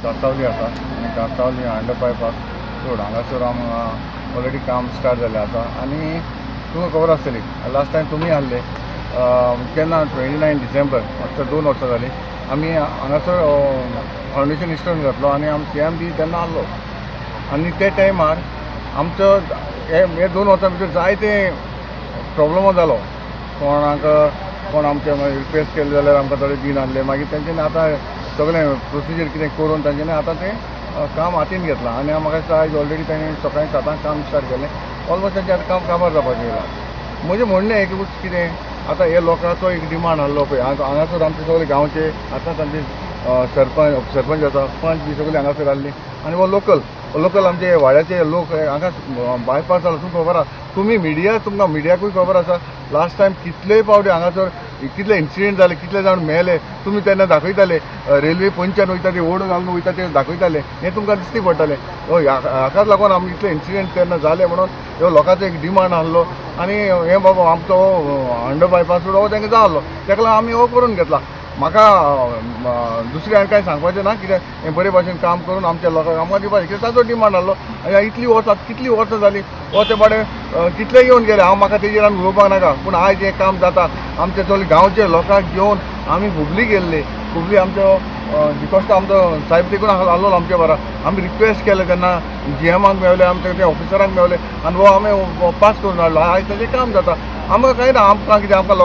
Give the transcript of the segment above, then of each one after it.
कांसावली आसा आनी Cansaulim under bypass road हांगासर आमकां ऑलरेडी काम स्टार्ट जाल्लें आसा. आनी तुमकां खबर आसतली, लास्ट टायम तुमी आहले केन्ना, 29 डिसेंबर, आतां 2 वर्सां जालीं, आमी हांगासर फावंडेशन स्टोन घातलो आनी आमी सीएम बी तेन्ना आहलो. आनी ते टायमार आमचो हे हे 2 वर्सां भितर जायते प्रॉब्लमो जालो. कोणाक कोण आमचे रिक्वेस्ट केले जाल्यार आमकां थोडे दिनासले. मागीर तेंच्यांनी आतां सगळें प्रोसिजर कितें करून तेंच्यांनी आतां तें काम हातीन घेतलां. आनी म्हाका दिसता आयज ऑलरेडी तांणी सकाळी 7 जांक काम स्टार्ट केलें. ऑलमोस्ट तेंचें आतां काम काबार जावपाचें येयलां. म्हजें म्हणणें एकूच, कितें आतां हे लोकांचो एक डिमांड आहलो पळय, हांगासर आमचे सगळे गांवचे, आतांच आमचे सरपंच, सरपंच आसा, पंच बी सगळे हांगासर आहली. आनी हो लोकल लोकल आमचे वाड्याचे लोक हांगा बायपास जालो. तुमकां खबर आसा, तुमी मिडिया, तुमकां मिडियाकूय खबर आसा, लास्ट टायम कितलेय पावटी हांगासर कितले इन्सिडंट जाले, कितले जाण मेले, तुमी तेन्ना दाखयताले. रेल्वे पंच्यान वयता ते ओड घालून वयता ते दाखयताले. हें तुमकां दिश्टी पडटालें. हय, हाकाच लागून आमी इतले इन्सिडंट तेन्ना जाले म्हणून ह्यो लोकांचो एक डिमांड आहलो. आनी हें बाबा आमचो अंडर बायपास रोड हो तांकां जाय आहलो, ताका लागून आमी हो करून घेतला. म्हाका दुसरें आनी कांय सांगपाचें ना. कित्याक हें बरे भाशेन काम करून आमच्या लोकांक आमकां दिवपाचें, कित्याक ताचो डिमांड आहलो. आनी इतलीं वर्सां, कितलीं वर्सां जालीं, हो ते बाडे कितले येवन गेले, हांव म्हाका तेजेर आमी उलोवपाक नाका. पूण आयज हें काम जाता, आमचे सगळे गांवचे लोकांक घेवन आमी हुबली गेल्ले. हुबली आमचो डिकोस्टा आमचो साहेब देखून आहलो आमचे बरा. आमी रिक्वेस्ट केलें तेन्ना, जीएमाक मेवले, आमचे ते ऑफिसरांक मेवले आनी हो आमी पास करून हाडलो. आयज तेजें काम जाता. आमकां कांय ना, आमकां कितें, आमकां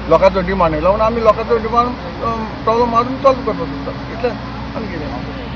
लोकांचो डिमांड येयलो म्हणून आमी लोकांचो डिमांड प्रॉब्लम अजून सॉल्व करपाक सोदता, इतलें, आनी कितें.